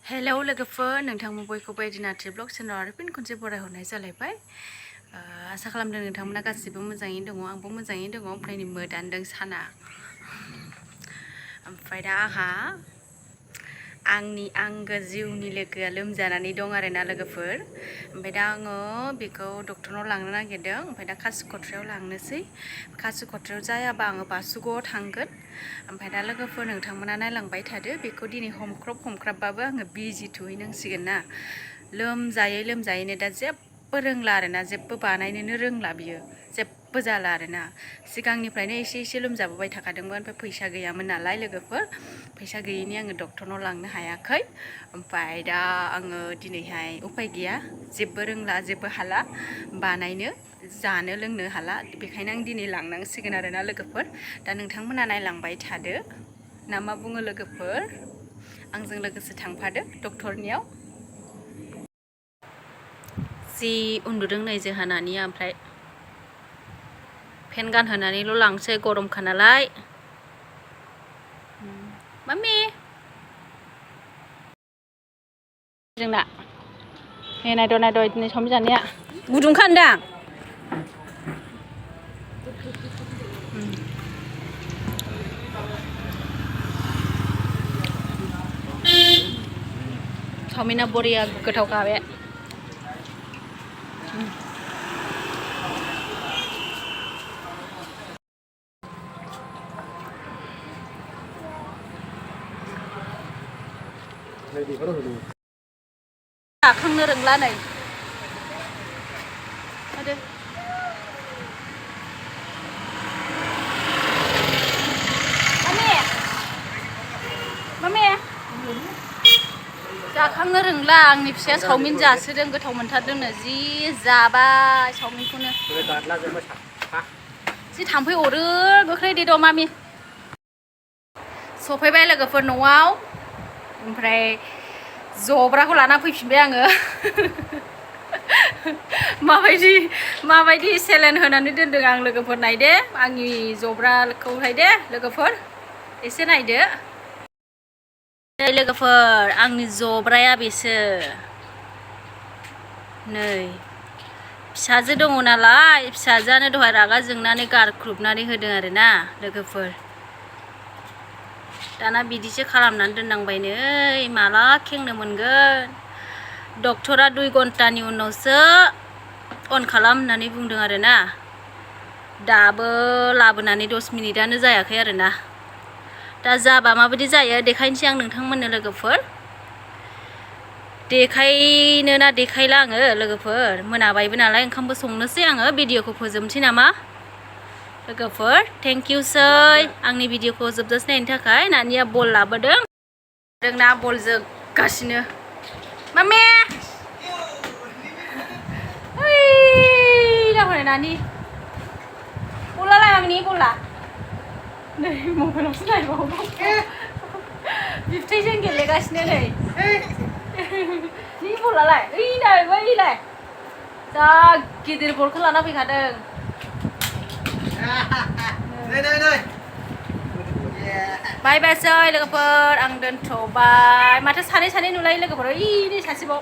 hello लोगोफोर नोंथांमोन बयखौबो दिनाथि ब्लग चेनेल आरो फिन खनसे बरायहरनाय जालायबाय आसा खालामदों नोंथांमोना गासिबो मोजाङैनो दङ आंबो मोजाङैनो दङ ओमफ्राय नै मोदानदों साना ओमफ्राय दा आंहा आंनि आंगो जिउनि लोगोआ लोमजानानै दं आरोना लोगोफोर ओमफ्राय दा आङो बेखौ डक्टरनाव लांनो नागिरदों ओमफ्राय दा खासिक'त्रायाव लांनोसै खासिक'त्रायाव जायाबा आङो बासुगावआव थांगोन ओमफ्राय दा लोगोफोर नोंथांमोना नायलांबाय थादो बेखौ दिनै हमख्रबबाबो आङो बिजि थुहैनांसिगोन ना लोमजायैनो दा जेबो रोंला आरोना जेबो बानायनोनो रोंला बियो जेबो जाला आरोना सिगांनिफ्रायनो एसे लोमजाबोबाय थाखादोंमोन ओमफ्राय फैसा गैयामोन नालाय लोगोफोर फैसा गैयैनि आङो डक्टरनाव लांनो हायाखै ओमफ्राय दा आङो दिनैहाय उपाय गैया जेबो रोंला जेबो हाला बानायनो जानो लोंनो हाला बेखायनो आं दिनै लांनांसिगोन आरोना लोगोफोर दा नोंथांमोना नायलांबाय थादो ना मा बुङो लोगोफोर आंजों लोगोसे थांफादो डक्टरनियाव जि उन्दुदों नै जोंहानानिया ओमफ्राय फेन गानहोनानैल' लांसै गरमखा नालाय माम्मि जोंना नायद' बिदिनो सम जानाया गुदुंखा होनदां चावमिना बरिया गोथावखा बे जाखांनो रोंला नै मामे जाखांनो रोंला आंनि फिसाया चावमिन जासोदों गोथाव मोनथारदोंनो जि जाबाय चावमिनखौनो जि थाम्फै अरो गोख्रै दे द' मामि सफैबाय लोगोफोर न'आव ओमफ्राय जब्राखौ लाना फैफिनबाय आङो माबायदि सेलेन होनानै दोनदों आं लोगोफोर नायदे आंनि जब्राखौहाय दे लोगोफोर एसे नायदो नै लोगोफोर आंनि जब्राया बेसो नै फिसाजो दङ नालाय फिसाजोआनो दहाय रागा जोंनानै गारख्रुबनानै होदों आरोना लोगोफोर दाना बिदिसो खालामनानै दोननांबाय नै माला खेंनो मोनगोन डक्टरा 2 घन्टानि उनावसो अन खालाम होननानै बुंदों आरोना दाबो लाबोनानै 10 मिनिटानो जायाखै आरोना दा जाबा माबायदि जायो देखायनोसै आं नोंथांमोननो लोगोफोर देखायनो ना देखायला आङो लोगोफोर मोनाबायबो नालाय ओंखामबो संनोसै आङो भिडिअखौ फोजोबनोसै नामा लोगोफोर थेंक इउ सै आंनि भिडिअखौ जोबजासे नायनो थाखाय नानिया बल लाबोदों जोंना बल जोगासिनो मामे ओइ दाहरै नानि बला लाय मामिनि बला नै मबाइलावसो नायबावो बिबथैजों गेलेगासिनो नै नि बलालाय ओइलाय जा गिदिर बलखौ लाना फैखादों बाय बायसै लोगोफोर आं दोनथ'बाय माथो सानै नुलायो लोगोफोर ओइ नै सासेबाव